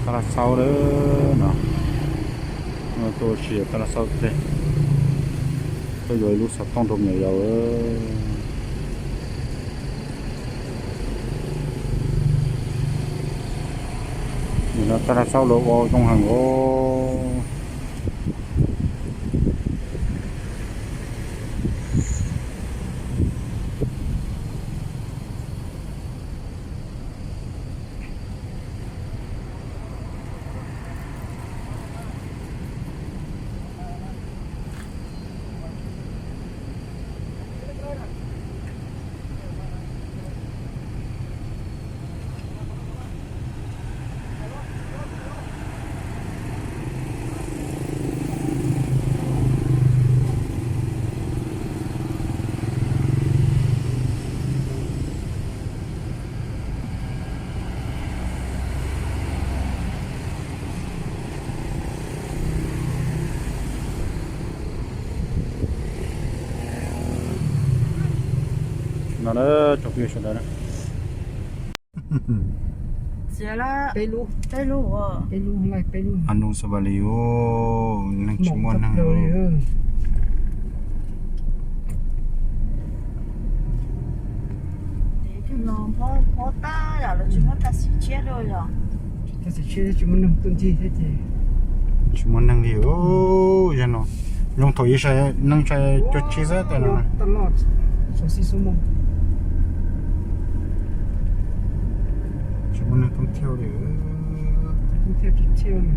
Tab laj xaub lawm no, tuaj ua si tab laj xaub teb, tuaj yuav ib lub xov tooj rau me nyuam yaus. Nim no tab laj xaub lawv ua zoo heev os. No na, tsoom phooj ywg sawv daws na. Txiav lawm. Peb lub, peb lub, peb lub, peb lub. Anus xas vas li os, neeg tsis muaj neeg li. Tab sis tsis muaj neeg tuaj ncig thiab ces, tsis muaj neeg li os. Yog no, zoo thaum ub sai neeg sai cuag tshis xwb tas no. Tsis muaj neeg thoob thiab li. Thoob thiab tsis thiab li.